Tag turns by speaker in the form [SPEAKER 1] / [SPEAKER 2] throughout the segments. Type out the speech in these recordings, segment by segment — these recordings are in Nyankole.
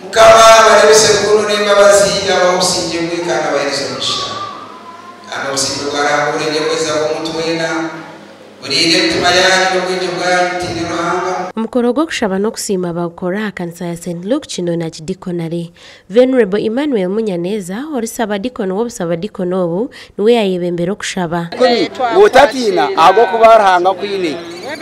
[SPEAKER 1] Mukama abareebese rukundo n'embabazi, abahe obusingye bwe kandi abaheereze omugisha. Kandi obusingye bwa Ruhanga oburenga okweza kw'omuntu weena, burinde emitima yaanyu n'obwengye bwanyu mutiine Ruhanga.
[SPEAKER 2] Omukoro gw'okushaba n'okusiima bagukora aha kanisa ya St Luke Kinoni Archdeaconry. Venerable Emmanuel Munyaneza ori Sabadikoni w'obusabadikoni obu niwe yayebembera okushaba.
[SPEAKER 3] Kuri otatiina ahabw'okuba Ruhanga akwine.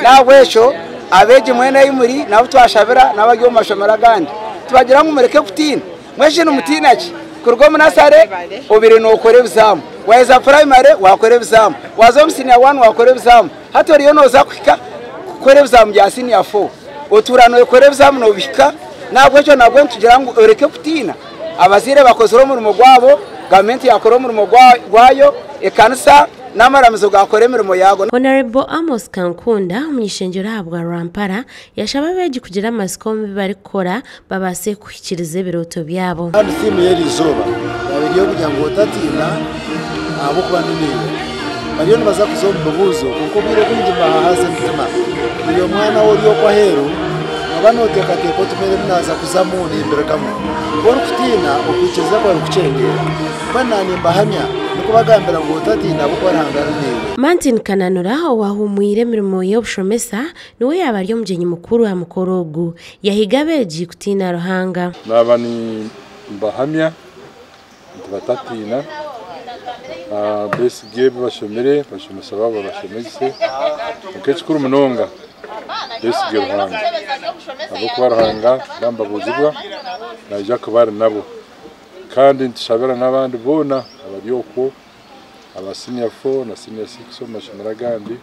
[SPEAKER 3] N'ahabw'ekyo abeegi mwena ahi muri n'abu twashabira n'abari omu mashomero agandi tubagira ngu mureke kutiina. Mbwenu shi nimutiina ki? Kuruga omu nasare obaire nookora ebizaamu, waaheza purayimare waakora ebizaamu, waaza omu siniya wani waakora ebizaamu, hati oriyo nooza kuhika kukora ebizaamu bya siniya fo. Otuura nookora ebizaamu noobihika. N'ahabw'ekyo nabwo nitugira ngu oreke kutiina. Abazaire bakozire omurimo gwabo, gavumenti yaakora omurimo gwayo, ekanisa n'amaramizo gaakora emirimo yaago.
[SPEAKER 2] Honarebo Amos Kankunda, omuny'ishengyero ahabwa Rwampara, yashaba abeegi kugira amatsiko omu bi barikukora babaase kuhikiiriza ebirooto byabo.
[SPEAKER 4] Kandi thiimu y'eri izooba yaaba eri ey'okugira ngu otatiina ahabw'okuba ndi naiwe. Bariyo nibaza kuza omu bibuuzo kwonka obwire obwingi nibahahaza emitima. Buri omwana ou ori okwo aheeru nooba nooteekateeka oti mbwenu ebi naaza kuzamu nimbirugamu. Ku orikutiina, okwikiriza kwawe nikukyendera. Mbwenu naanye nimbahamya ndikubagambira ngu otatiina ahabw'okuba Ruhanga ari naiwe.
[SPEAKER 2] Martin Kananura owaahumwire emirimo y'obushomesa niwe yaaba ari omugyenyi mukuru aha mukoro ogu. Yahiga abeegi kutiina Ruhanga.
[SPEAKER 5] Naaba nimbahamya nti batatiina, besigye ebi bashomire, abashomesa baabo babashomese, kwonka ekikuru munonga besigye Ruhanga ahabw'okuba Ruhanga yaaba nibabuuzibwa naija kuba ari nabo. Kandi nitushabira n'abandi boona abari okwo aba siniya fo na siniya sikisi omu mashomero agandi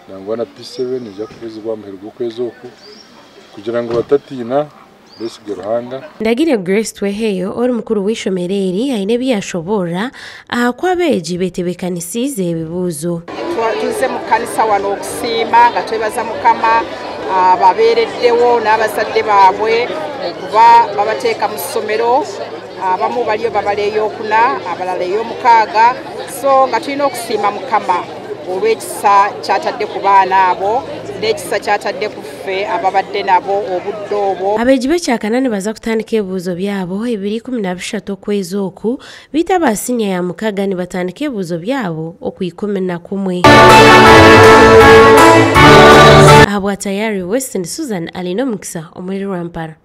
[SPEAKER 5] nangwa na P7 neija kuhezibwa aha muheru gw'okwezi oku kugira ngu batatiina beesige Ruhanga.
[SPEAKER 2] Ndagire Grace Tweheyo ori mukuru w'eishomero eri aine ebi yashoboorora aha ku abeegi betebeekanisiize ebibuuzo.
[SPEAKER 6] Tuzze mu kkanisa wano okusiima nga twebaza Mukama ababeereddewo n'abazadde baabwe okuba babateeka mu ssomero abamu baliyo babala ey'okuna abalala ey'omukaaga so nga tulina okusiima Mukama olw'ekisa ky'atadde ku baana abo n'ekisa ky'atadde ku ffe ababadde nabo obudde obwo.
[SPEAKER 2] Abeegi b'ekyakana nibaza kutandika ebibuuzo byabo ebiri 13 okwezi oku, beitu aba siniya ya mukaga nibatandika ebibuuzo byabo okwa 11. Ahabwa Tayari West ndi Susan Aline Omukisa omuri Rwampara.